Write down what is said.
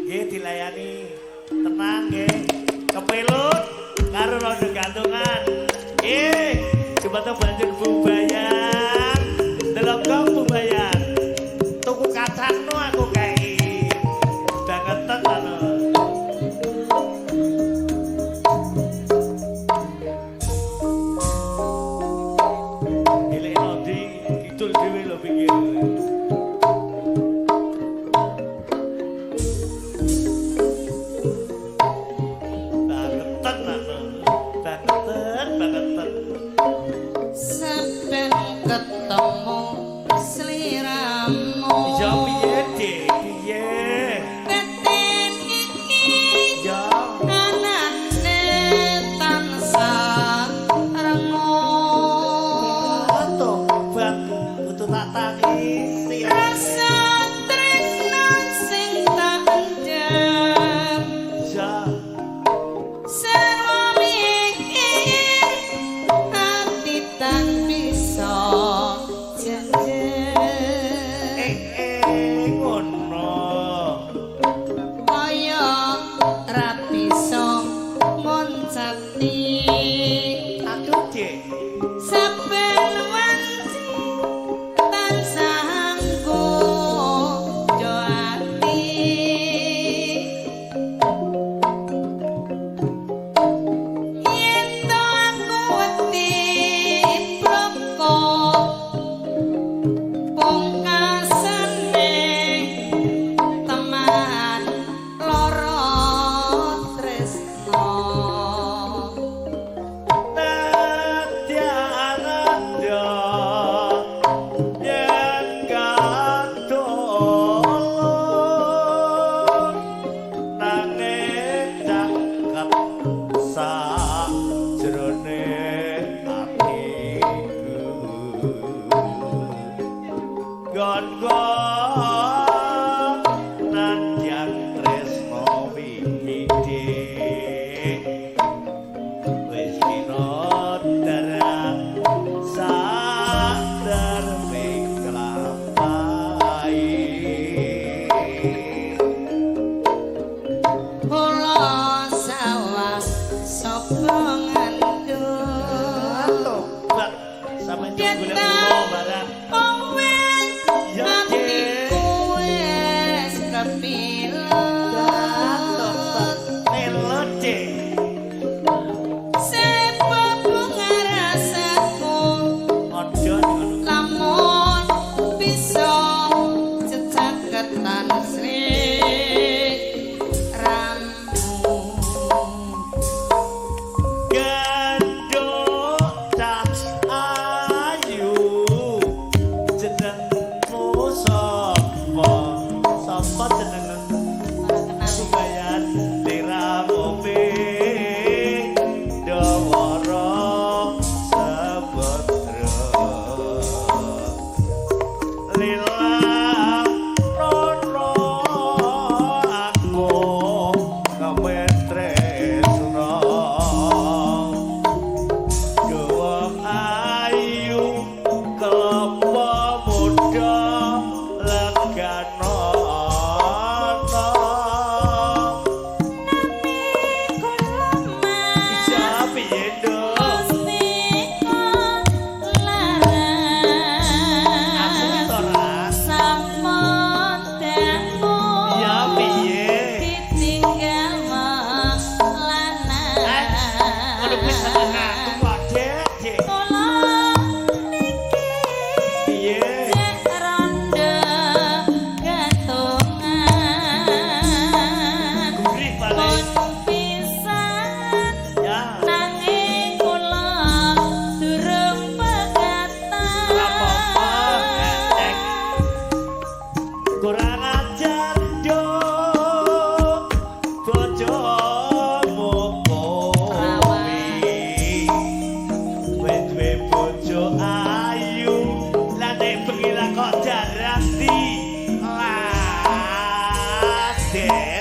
Nggih dilayani. Tenang nggih. Kepelut karo rondo gantungan. Nggih, jembatan banjur bubayan. Delok kok bubayan. Tuku kacangno aku kei. Bangeten anu. Elek ndi kidul dhewe lho pinggir. Bangeten anu. Bangeten, bangeten. Saben ketemu sliramu. Ya piye, Dik? Piye? Batin iki Ya. anane tansah rengut. Tobat kudu tak tangisi. Rasa tresno sing tak endem. Ya. Sarwa mikir ati tan bisa jenjeng. Eh, ngono. Kaya ra bisa ngoncati. Aduh, Dik. Saben wanci tansah nggodha ati. Yen to aku wedi bloko pungkasane teman lara tresno. Nadyan anda yen kadolong nanging cakep sajrone atiku. Gon-gon nadyan tresno wingi Dik. Wis kinodran saderming klampai. Kula sawah sapa ngandung. Tobat sampe golek kula barang. Kowe Ya, Dik. atiku wis kepilut. Tobat melo, Dik. Sebab ngarasaku Ojo ngono. lamun bisa cecaketan sliramu. Genduk cah ayu jenengmu sapa? Sapa jenenge? Ora kenal. Bubayan liramu Dawara Sebedra Lilang rono aku kemen tresno. Duwong ayu kelapa muda legano. Iya piye, Nduk? Mustika Aku laras to ora. sampun dangu. Iya piye? Ditinggal lanang. Ngono kuwi seneng aku kok, Dik, Dik. Kula niki Piye? cek rondo gantungan. Gurih paling. Pun pisan Ya. nanging kula durung pegatan. Ora apa-apa, enteng. Kurang ajar, Nduk. Bojomu kowe. Kowe duwe bojo ayu, lah nek bengi lah kok jarang di ladeni.